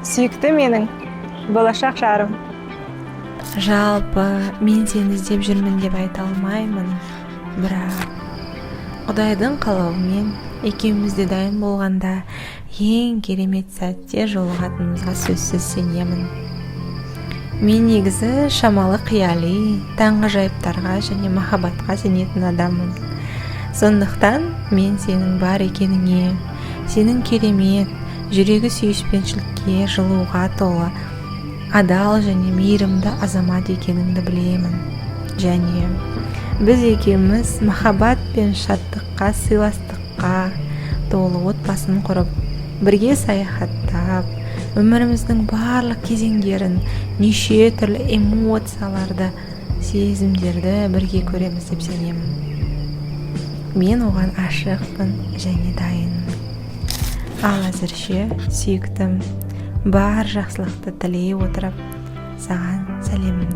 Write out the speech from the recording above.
Сүйікті менің болашақ жарым. Жалпы, мен сені іздеп жүрмін деп айта алмаймын, бірақ Құдайдың қалауымен екеуміз де дайын болғанда, ең керемет сәтте жолығатынымызға сөзсіз сенемін. Мен негізі шамалы қияли, таңғажайыптарға және махаббатқа сенетін адаммын. Сондықтан мен сенің бар екеніңе, сенің керемет, жүрегі сүйіспеншілікке, жылуға толы, адал және мейірімді азамат екеніңді білемін. Және біз екеуміз махаббат пен шаттыққа, сыйластыққа толы отбасын құрып, бірге саяхаттап, өміріміздің барлық кезеңдерін, неше түрлі эмоцияларды, сезімдерді бірге көреміз деп сенемін. Мен оған ашықпын және дайынмын. Ал әзірше, сүйіктім, бар жақсылықты тілей отырып, саған сәлемімді.